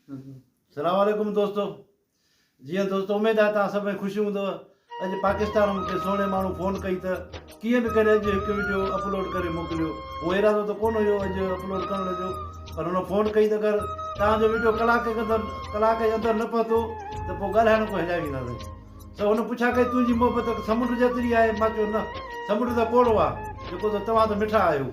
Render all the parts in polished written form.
سلام عليڪم دوستو جيئن دوستو اميد آهي توهان سڀئي خوش هوندو اڄ پاڪستان مون کي سهڻي ماڻهو فون ڪئي ته ڪيئن به ڪري اڄ هڪ وڊيو اپلوڊ ڪري موڪليو هو ارادو ته ڪونه هيو اڄ اپلوڊ ڪرڻ جو پر هن فون ڪئي ته اگر توهان جو وڊيو ڪلاڪ اندر ڪلاڪ جي اندر نه پهتو ته پوء ڳالهائڻ کان هليا وينداسين سو هن پڇا ڪئي تنهنجي محبت سمنڊ جيتري آهي مان چيو نه سمنڊ ته ڪوڙو آهي جيڪو ته توهان ته مٺا آهيو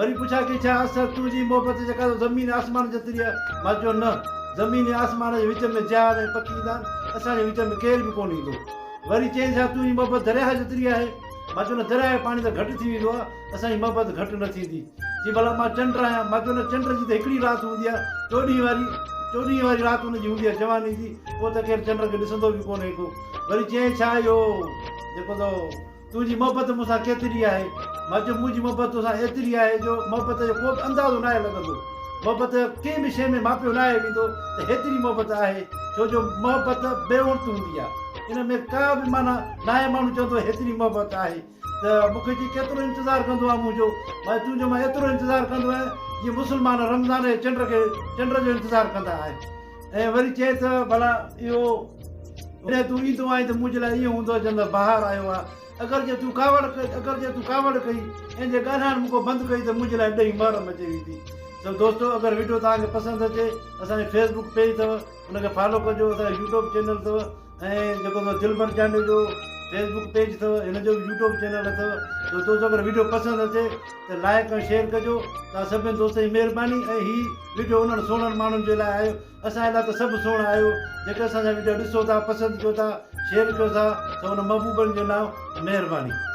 وري پڇا ڪئي، ڇا اصل تنهنجي محبت جيڪا تو زمين ۽ آسمان جيتري آهي؟ مان چيو، نه، زمين ۽ آسمان جي وچ ۾ جهاز ۽ پکي ايندا آهن، اسان جي وچ ۾ ڪير به ڪونه ايندو. وري چيائين، ڇا تنهنجي محبت درياهه جيتري آهي؟ مان چيو، نه، درياهه جو پاڻي ته گهٽ ٿي ويندو آهي، اسان جي محبت گهٽ نه ٿيندي. چيائين، ڀلا مان چنڊ آهيان؟ مان چيو، نه، چنڊ جي ته هڪڙي رات هوندي آهي، چوڏهينء واري، چوڏهينء واري رات ان جي هوندي آهي جواني جي، پوء ته ڪير چنڊ کي ڏسندو به ڪونهي ڪو. وري چيائين، ڇا اهو جيڪو تو. تنهنجي محبت مون سان ڪيتري آهي؟ مان چيو، منهنجي محبت تو سان ايتري آهي جو محبت جو ڪو به اندازو ناهي لڳندو. محبت ڪنهن به شيء ۾ ماپيو ناهي ويندو ته هيتري محبت آهي، ڇو جو محبت بي اڻت هوندي آهي. ان ۾ ڪا به معنيٰ ناهي ماڻهو چوندو هيتري محبت آهي ته مون کي چئي ڪيترو انتظار ڪندو آهي منهنجو؟ مان چيو، تنهنجو مان ايترو انتظار ڪندو آهيان جيئن مسلمان رمضان جي چنڊ کي چنڊ جو انتظار ڪندا آهن. ۽ وري چئي ته ڀلا اهو جڏهن تون ايندو آهين ته منهنجي لاء ائين هوندو آهي ڄڻ ته بهار آيو آهي. اگر جي تون ڪاوڙ ڪئي اگر جي تون ڪاوڙ ڪئي ۽ جي ڳالهائڻ مون کان بند ڪئي ته منهنجي لاء ڏهين محرم اچي ويندي. سو دوستو اگر وڊيو توهان کي پسند اچي اسان جو فيس بڪ پيج اٿو ان کي فالو ڪجو اسان جو يوٽيوب چينل اٿو ۽ جيڪو اٿو دلبر چانڊيو جو فيس بڪ پيج اٿو هن جو به يوٽيوب چينل اٿو سو دوستو اگر وڊيو پسند اچي ته لائڪ ۽ شيئر ڪجو توهان سڀني دوستن جي مهرباني ۽ هي وڊيو انهن سهڻن ماڻهن جي لاء آهي اسان لاء ته سڀ سهڻا آهيو جيڪي اسان جا وڊيو ڏسو ٿا پسند ڪيو ٿا شيئر ڪيو ٿا سو ان محبوبن جي نانء مهرباني.